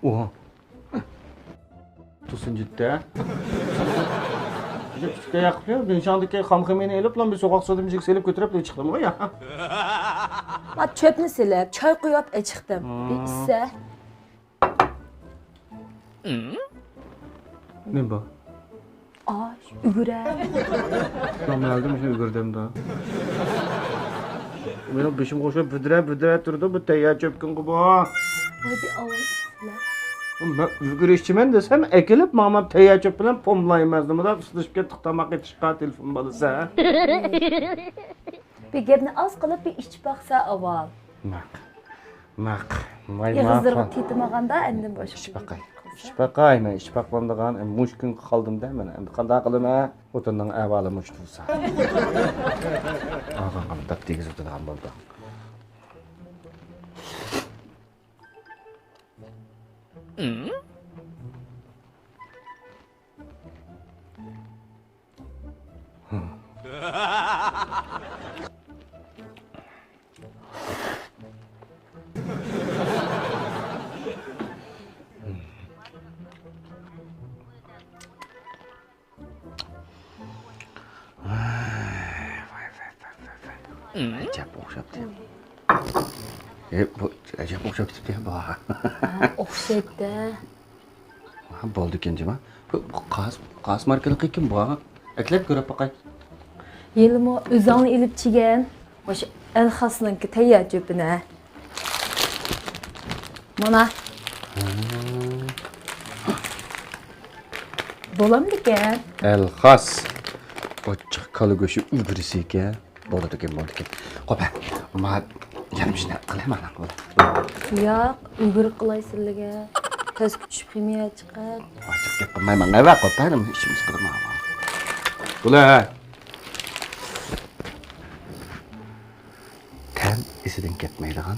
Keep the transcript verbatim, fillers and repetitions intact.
ئوھا. تۇرسۇن جىتتە. كىچىكتە ياقىپلا، بىنشاڭدىكى خام خېمىنى ئېلىپلا، بىر سوغۇق سۇدا مىجىك سېلىپ كۆتۈرۈپ چىقتىم يا. ما چۆپنى سېلىپ، چاي قۇيۇپ ئېچىقتىم. بىر ئىچسە. نېمە بار؟ ئاش، ئۈگرە. نامەلدىم شۇ ئۈگرىدىمدا. مېنىڭ بېشىم قوشۇپ بۈدرە، بۈدرە تۇرىدۇ، بۇ تەييار چۆپكىنغۇ بۇ. ۋاي، بىر ئاۋاز ئىسسىلا. مەن ئۈگرە ئىچىمەن دېسەم، ئەكېلىپ ماڭا تەييار چۆپ بىلەن پوملايمەن. نېمىدا ئۇسلىشىپ كەتتۇق تاماق ئېتىشقا، تېلېفون بالىسى. بىر گەپنى ئاز قىلىپ، بىر ئىچىپ باقسا ئاۋۋال. ماق. ماق. ماي ماق. ئېغىزلىرىغا تېتىمىغاندا ئەندىن باشقا. ئىچىپ باقاي. ئىچىپ باقاي، مەن ئىچىپ باقمامدىغان، مۇشۇ كۈنگە قالدىم-دە مەن. ئەمدى قانداق قىلىمەن؟ خوتۇننىڭ ئەھۋالى مۇشۇ تۇرسا. ئاغاڭغا دەپ دېگۈزۈپ تۇرىدىغان بولدۇق. ئەجەب ئوخشاپتۇ. ئە، بۇ ئەجەب ئوخشاپ كېتىپتۇ بۇ. ھە، ئوخشايدۇ. ھە، بولدىكەن جۇما. بۇ، بۇ قاس، قاس ماركىلىقى كىم بۇ؟ ئەكلەپ كۆرۈپ باقاي. ھېلىمۇ ئۆزۈڭنى ئېلىپ چىگەن. مۇشۇ ئەلخاسنىڭكى تەييار چۆپىنى. مانا. بولامدىكەن؟ ئەلخاس. ئوچۇق كالا گۆشى ئۈگرىسى ئىكەن. بولىدىكەن، بولىدىكەن. خوپ، ھە، ما، يەنە بىر نەرسە قىلەي، مانا، بولدى. ياق، ئۈگرە قىلاي سىلىگە. تەسكە چۈشۈپ خىمىيە چىقىپ. ئاچچىق گەپ قىلمايمەن، ئەۋە، خوپ، ھە، نېمە ئىشىمىز قىلىمەن. بولە. تەم ئېسىدىن كەتمەيدىغان